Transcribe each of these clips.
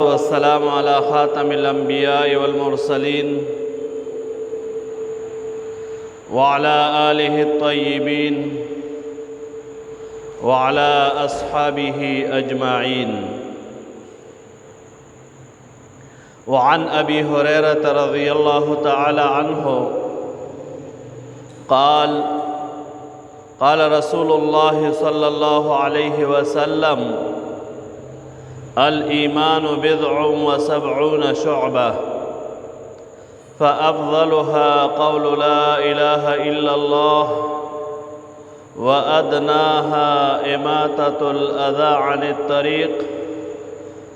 والسلام على خاتم الأنبياء والمرسلين وعلى آله الطيبين وعلى أصحابه أجمعين. وعن أبي هريرة رضي الله تعالى عنه قال: قال رسول الله صلى الله عليه وسلم: الإيمان بضع وسبعون شعبة، فأفضلها قول لا إله إلا الله، وأدناها إماتة الأذى عن الطريق،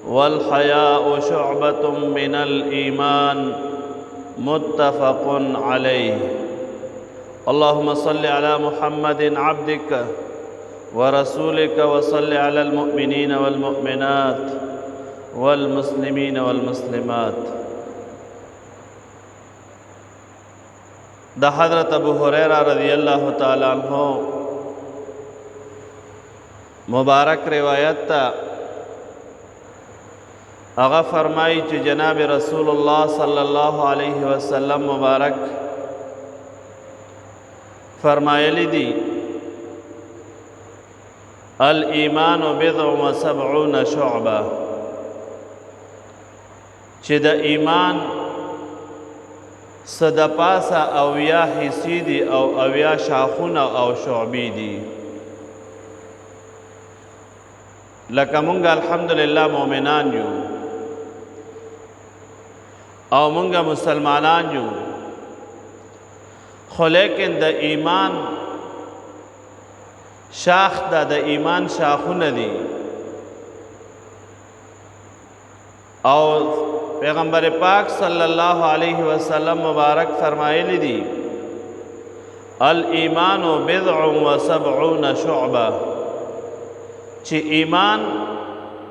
والحياء شعبة من الإيمان. متفق عليه. اللهم صل على محمد عبدك ورسولك، وصل على المؤمنين والمؤمنات والمسلمين والمسلمات. د حضرت ابو هريره رضی الله تعالی عنہ مبارک روایت ته هغه فرمایي چې جناب رسول الله صلی الله علیه وسلم مبارک فرمایلی دي: الایمان بضع و سبعون شعبه، چې د ایمان څه د پاسه 70 حصې دي او 70 شاخونه او شعبې دي. لکه مونږ الحمدلله مؤمنان یو او مونږ مسلمانان یو، خو لیکن د ایمان شاخ دا د ایمان شاخونه دي. او پیغمبر پاک صلی الله علیه وسلم مبارک فرمایلی دي: الایمان بضع و سبعون شعبه، چې ایمان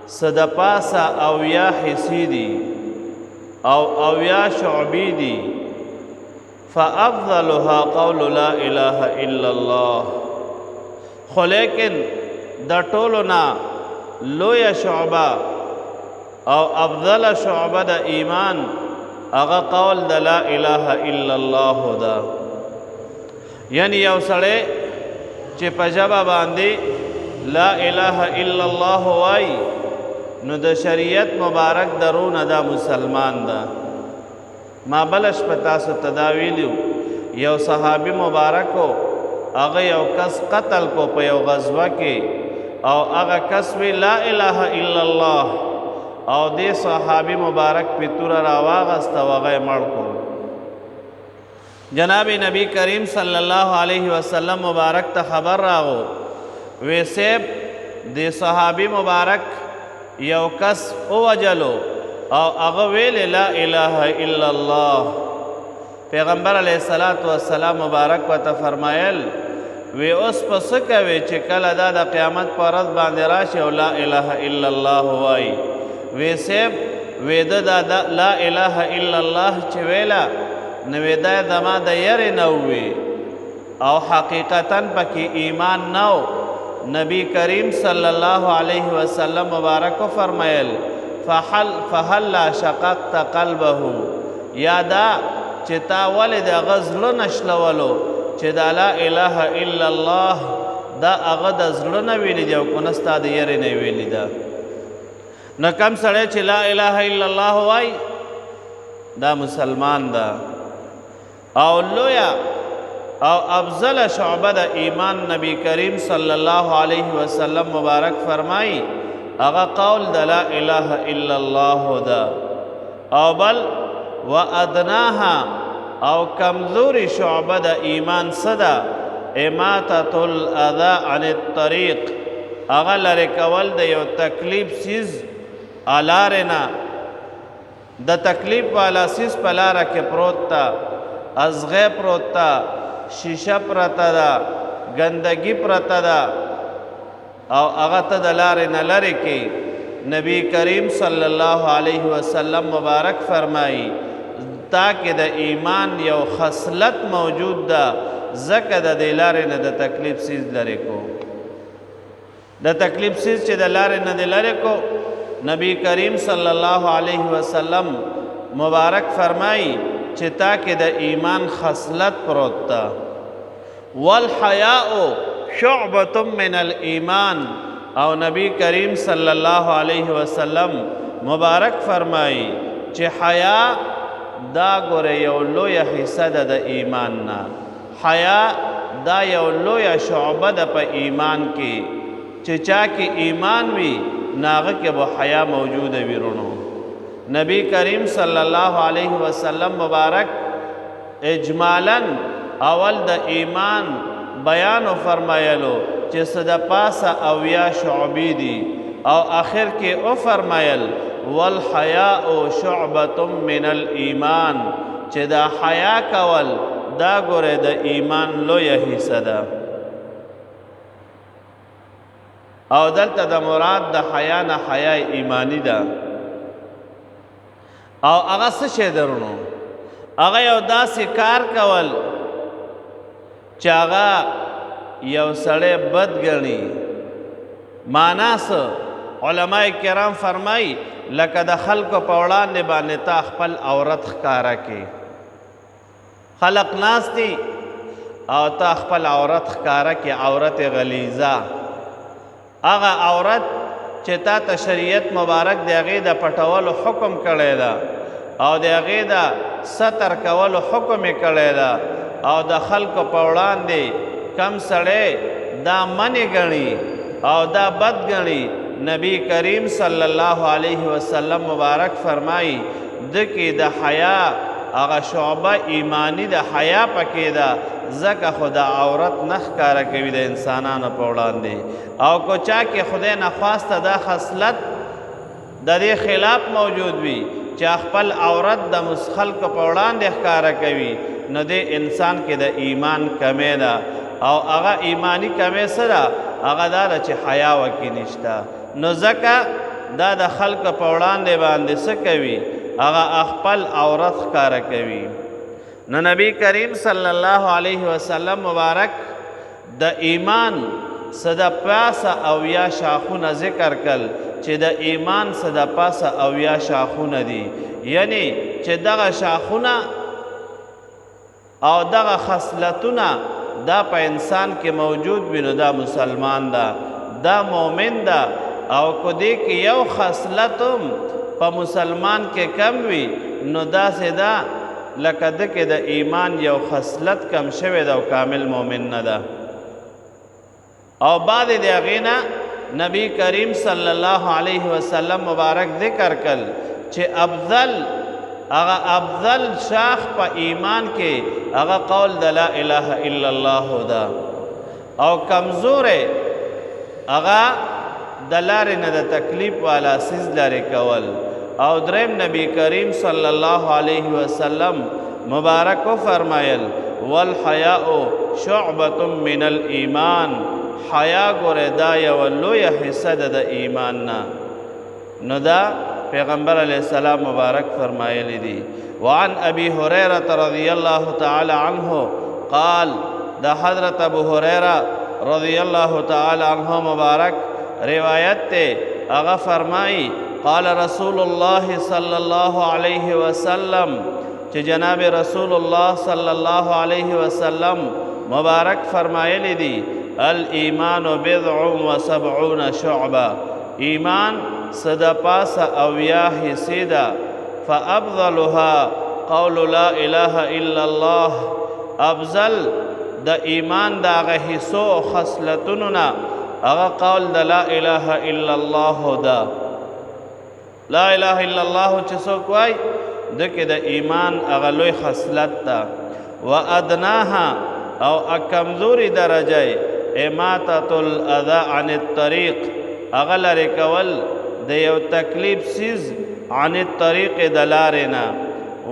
څه د پاسه 70 حصې دي او 70 شعبې دي. فأفضلها قول لا اله الا الله. خو لیکن د ټولو نه لویه شعبه او افضل شعبه د ایمان هغه قول د لا اله الا الله ده. یعنی یو سړی چې په ژبه باندې لا اله الا الله وایي، نو د شریعت مبارک درونه دا مسلمان ده. ما بله شپه تاسو ته دا ویلي، یو صحابي مبارک هغه یو کس قتل کو په یو غزوه کې، او هغه کس وی لا اله الا الله، او دې صحابي مبارک په توره راواغسته او هغه یې مړ کړو. جناب نبی کریم صلی الله علیه وسلم مبارک ته خبر راغو، وی صاحب دې صحابي مبارک یو کس ووجلو او هغه ویل لا اله الا الله. پیغمبر علیه الصلاة والسلام مبارک ورته فرمایل، وی اوس په څه کوې چې کله دا د قیامت په ورځ باندې راشي او لا اله الا الله وایي؟ وی صاحب وی ده دا لا اله الا الله چې ویله، نو وی دا زما د یرې نه ووی او حقیقتا پکې ایمان نه و. نبی کریم صلی الله علیه وسلم مبارک فرمایل: فهلا شققت قلبه، یا دا چې تا ولې د هغه زړه نه شلولو چې دا لا اله الا الله دا هغه د زړه نه ویلي دی او که نه ستا د یرې نه ویلي ده. نو کم سړی چې لا اله الا الله وایي دا مسلمان ده. او لویه او افضل شعبه د ایمان نبی کریم صلی الله علیه وسلم مبارک فرمایي هغه قول د لا اله الا الله ده. او بل وادناها او کمزوري شعبه د ایمان څه ده؟ اماتة الاذى عن الطریق، هغه لرې کول د یو تکلیف څیز لارې نه، د تکلیف والا څیز په لاره کې پروت ده، ازغی پروت ده، شیشه پرته ده، ګندګي پرته ده، او هغه ته د لارې نه لرې کې. نبی کریم صلی الله علیه وسلم مبارک فرمایي تا کې د ایمان یو خصلت موجود ده، ځکه د دې لارې نه د تکلیف څیز لرې کو. د تکلیف څیز چې د لارې نه دی لرې کو، نبی کریم صلی الله علیه وسلم مبارک فرمایي چې تا کې د ایمان خصلت پروت ده. والحیاء شعبة من الایمان، او نبی کریم صلی الله علیه وسلم مبارک فرمایي چې حیا دا ګوره یو لویه حصه ده د ایمان نه. حیا دا یو لویه شعبه ده په ایمان کې، چې چا کې ایمان وي نو هغه کې به حیا موجوده وي. رونو نبی کریم صلی الله علیه وسلم مبارک اجمالاً اول د ایمان بیان فرمایلو چې څه د پاسه 70 شعبې دي، او آخر کې او فرمایل والحیاء شعبة من الایمان، چې دا حیا کول دا ګوره د ایمان لویه حصه ده. او دلته د مراد د حیا نه حیا ایمانی ده. او هغه څه شی درونو؟ هغه یو داسې کار کول چې هغه یو سړی بد ګڼي. معنا څه؟ علماء کرام فرمایي لکه د خلکو په وړاندې باندې تا خپل عورت ښکاره کړې، خلق ناست دي او تا خپل عورت ښکاره کړې، عورت غلیظه، هغه عورت چې تا ته شریعت مبارک د هغې د پټولو حکم کړی ده او د هغې د ستر کولو حکم یې کړی ده، او د خلکو په وړاندې کم سړی دا منې ګڼي او دا بد ګڼي. نبی کریم صلی الله علیه وسلم مبارک فرمایي ده کې د حیا هغه شعبه ایمانی د حیا پکې ده، ځکه خو د عورت نه ښکاره کوي د انسانانو په وړاندې. او که چا کې خدای نخواسته دا خصلت د دې خلاف موجود وي چې خپل عورت د خلکو په وړاندې ښکاره کوي، نو دې انسان کې د ایمان کمی ده. او هغه ایمانی کمی څه ده؟ هغه دا ده چې حیا وکې نشته. نو ځکه دا د خلکو په وړاندې باندې څه کوي؟ هغه خپل عورت ښکاره کوي. نو نبی کریم صلی الله علیه وسلم مبارک د ایمان څه د پاسه 70 شاخونه ذکر کړل چې د ایمان څه د پاسه 70 شاخونه دي، یعنی چې دغه شاخونه او دغه خصلتونه دا په انسان کې موجود وي نو دا مسلمان ده، دا مؤمن ده. او که دې کې یو خصلت هم په مسلمان کې کم وي نو داسې ده لکه ده کې د ایمان یو خصلت کم شوی ده او کامل مؤمن نه ده. او بعد د هغې نه نبی کریم صلی الله علیه وسلم مبارک ذکر کړل چې افضل هغه افضل شاخ په ایمان کې هغه قول د لا اله الا الله ده، او کمزوری هغه د لارې نه د تکلیف والا څیز لرې کول. او دریم نبی کریم صلی الله علیه وسلم مبارک وفرمایل والحیاء شعبة من الایمان، حیا ګوره دا یوه لویه حصه ده د ایمان نه. نو دا پیغمبر علیه السلام مبارک فرمایلی دي. وعن ابي هريرة رضی الله تعالی عنه قال، د حضرت ابو هريره رضی الله تعالی عنه مبارک روایت ته هغه فرمایي قال رسول الله صلی الله علیه وسلم، چې جناب رسول الله صلی الله علیه وسلم مبارک فرمایلی دي الایمان بضع و سبعون شعبه، ایمان څه د پاسه 70 حصې ده. فافضلها قول لا اله الا الله، افضل د ایمان د هغه حصو او خصلتونو نه هغه قول د لا اله الا الله ده. لا اله الا الله چې څوک وایي ده کې د ایمان هغه لوی خصلت ده. وادناها او کمزوري درجه اماطة الاذى عن الطریق، هغه لرې کول د یو تکلیف څیز عن الطریق د لارې نه.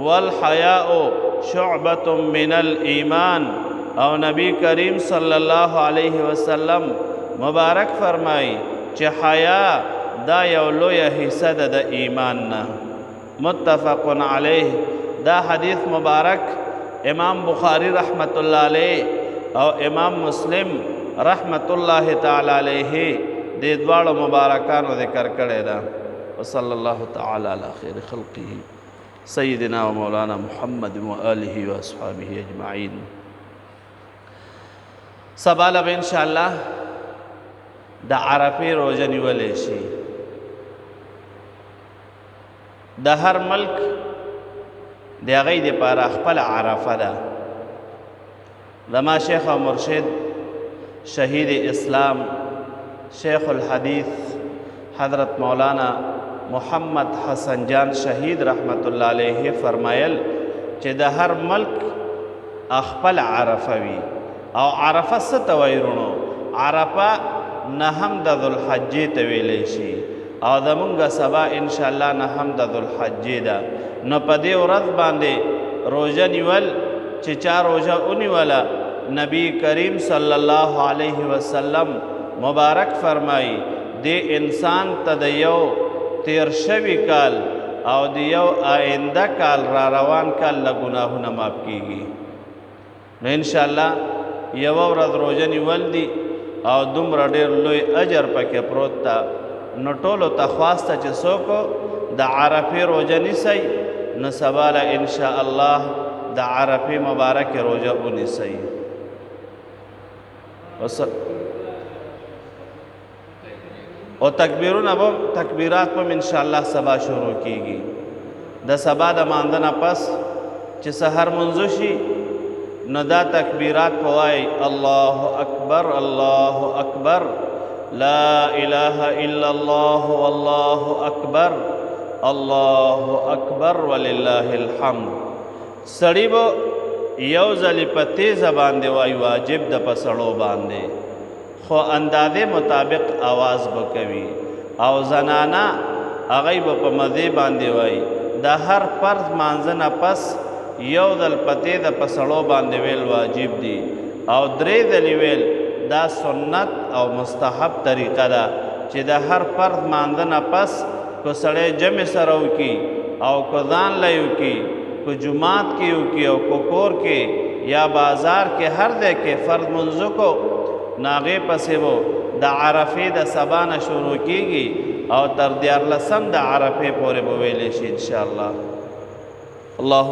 والحیاء شعبة من الایمان، او نبی کریم صلی الله علیه وسلم مبارک فرمایي چې حیا دا یو لویه حصه ده د ایمان نه. متفق علیه. دا حدیث مبارک امام بخاری رحمت الله علیه او امام مسلم رحمت الله تعالی علیه دې دواړو مبارکانو ذکر کړی ده. وصلی الله تعالی علی خیر خلقه سیدنا و مولانا محمد و آله و اصحابه اجمعین. سبا له به انشاءالله د عرفې روژه نیولی شي. د هر ملک د هغې دپاره خپله عرفه ده. زما شیخ او مرشد شهید اسلام شیخ الحدیث حضرت مولانا محمد حسن جان شهید رحمت الله علیه فرمایل چې د هر ملک خپل عرفه وي. او عرفه څه ته وایي وروڼو؟ عرفه نهم د ذوالحجې ته ویلی شي، او زمونږ سبا انشاءالله نهم د ذوالحجې ده. نو په دې ورځ باندې روژه نیول، چې چا روژه ونیوله، نبی کریم صلی الله علیه وسلم مبارک فرمایي دې انسان ته د یو تیر شوي کال او د یو آینده کال را روان کال له ګناهونه معاف کیږي. نو انشاءالله یوه ورځ روژه نیول دي او دومره ډېر لوی اجر پکې پروت ده. نو ټولو ته خواسته چې څوک د عرفې روژه نیسئ، نو سبا له انشاءالله د عرفې مبارکې روژه ونیسئ. او تکبیرونه به، تکبیرات به ان شاء الله سبا شروع کیږي. د سبا د مانځه نه پس چې سحر منځ شي، نو دا تکبیرات په وای: الله اکبر، الله اکبر، لا اله الا الله، والله اکبر، الله اکبر، ولله الحمد. سړی به یو ځلې په تیزه باندې وای، واجب د په سړو باندې، خو اندازې مطابق आवाज به کوي، او زنانه هغوی به په مزې باندې وایي. د هر فرض مانځه نه پس یو ځل په تیزه په سړو باندې ویل واجب دي، او درې ځلې ویل دا سنت او مستحب طریقه ده، چې د هر فرض مانځه نه پس که سړی جمع سره وکړي او که ځان له وکړي، که جومات کې وکړي او که کور کې یا بازار کې، هر ځای کې فرض مونځ وکړو، نو هغې پسې به د عرفې د سبا نه شروع کېږي او تر 13 د عرفې پورې به ویلی شي انشاءالله. الله.